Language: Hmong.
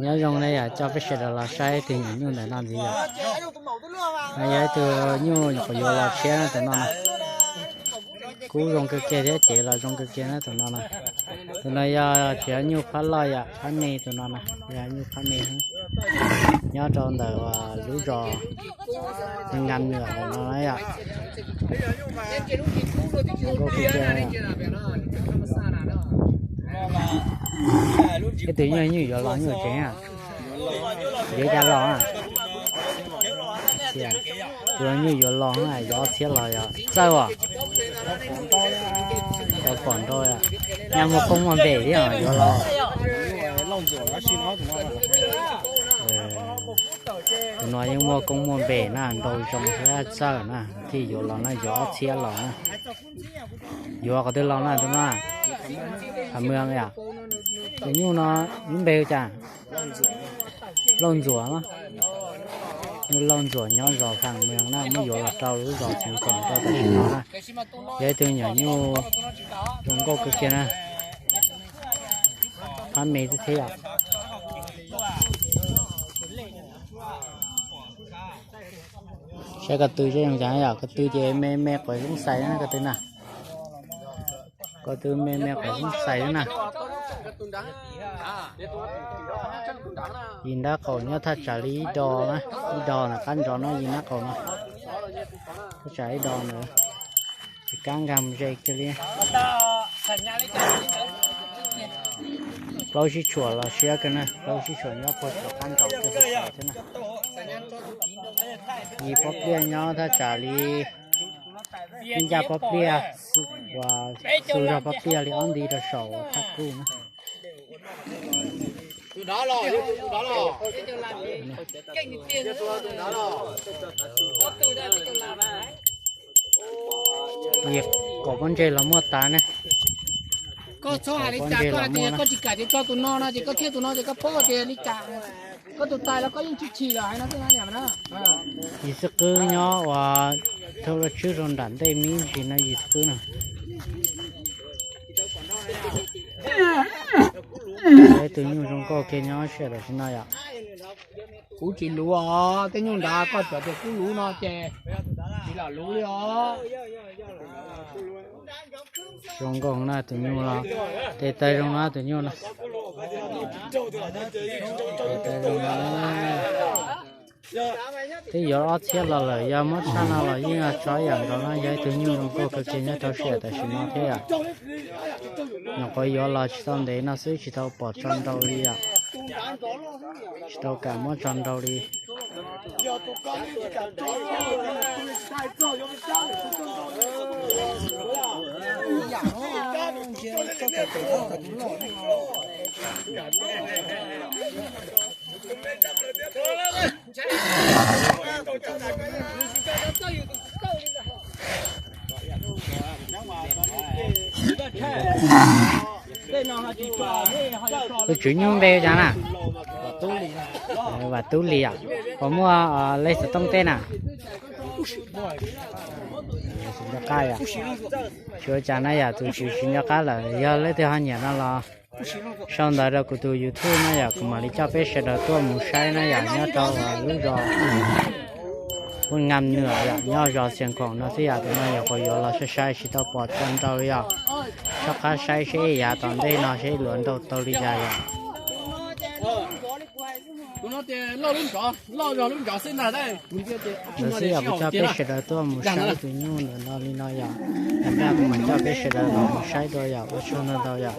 Nyob zoo na yom, coj peb sawv daws los saib tus nyuam nyuj ntawm no ntxiv yom. No yog ib tug nyuj nyuam qhuav yuav los tshiab na tus no na. Kub zoo kawg kiag thiab cev los zoo kawg kiag na tus no na. Tus no yog tsis yog nyuj phab loj yom, phab me tus no na, yog nyuj phab me. Nyob rau ntawm lub zos Nka Nwm ntawm no na yom. Ib tug nyuj nyuj yuav los nyuj tsev a, yuav cas los a. Tus nyuj yuav los, yuav ob txhiab los yog txawj os. Tau pom nrau, nyaj muaj koob muaj npe thiab yuav los. Tus no yeej muaj koob muaj npe na, nrau zoo thiab txawj na, thiaj yuav los na, yuav ob txhiab los na. Yuav qhov twg los na tus no? Pham Mws yom. Tus nyuj no lub npe hu cas? Lauj Ntxuam. Nyuj Lauj Ntxuam nyob zos Pham Mws na, muab yuav los rau lub zos Xeev Khuam rau tam sim no na. Yog ib tug nyuam nyuj zoo nkauj kawg kiag na. Phab me thiab thiab yom. Saib ko tw seb zoo cas yom, ko tw ces me me quav xoob xais na ko tw na. Ko tw me me quav xoob xais na. Yim nrab qaum nyob thaj tsam li ib do na, ib do ntawm qab ntsov no yim nrab qaum no. Thaj tsam ib do ntawd. Tsis kab nkag mus ze kiag li. Plaub sib tshuam los siab kawg na, plaub sib tshuam nyob puag tom qab nraud kiag thiab na. Yim pob pliaj nyob thaj tsam li, ib ncaj pob pliaj, uas xu zog pob pliaj li ob nti rau saum thaj kub na. Yim qaum pob ntseg los muaj tas na. Koj txhob hais li cas, koj hais tias koj tsis kam ces tso tus no no ces koj thiaj tus no ces koj paub tias li cas. Koj tus tais los koj yeej tsis chim los hais no xwb na. Yim xwb qwb nyob uas thauj laj tswb rau nram ntej me ntsis no yim xwb qwb no. Ib tug nyuj zoo nkauj kiag nyob sij hawm tam sim no yom. Kuv tsis luv os, tej nyuj nrad koj txawm tias kuv luv no ces tsis lam luv li os. Zoo nkauj na tus nyuj no, tes taw zoo na tus nyuj no. Tes taw zoo na. Twb yuav ob txhiab los lawm, yog muab tshaj no los yeej tso ib yam nkaus no, yog ib tug nyuj zoo nkauj kawg kiag nyob rau sij hawm tam sim no thiab yom. Nyuam qhuav yuav los tsis tau ntev no xwb, tsis tau pom tso nrau li yom. Tsis tau kam muab tso nrau li. Tus tswv nyuj npe hu cas na? Vam Tub Lis os. Puas muaj lej xov tooj tej na? Tsis nco qab yom. Tsis ua cas na yom, tus tswv tsis nco qab lawm, yog leej twg ho nyiam no los sau ntawv rau kuv tus YouTube na yom, kuv mam li coj peb sawv daws tuaj mus saib na yom, nyob rau lub zos Pub Ngam Nwm yom, nyob zos Xias Khoom no xwb yom, tus no nyuam qhuav yuav los saib saib tsis tau pom tso nrau li yom. Soj qab saib seb yav tom ntej no seb luav nrau tau li cas yom. Ntawd xwb yog kuv coj peb sawv daws tuaj mus saib tus nyuj ntawm no li no yom. Ntawm no kuv mam coj peb sawv daws los mus saib dua yom, ua tsaug ntau ntau yom.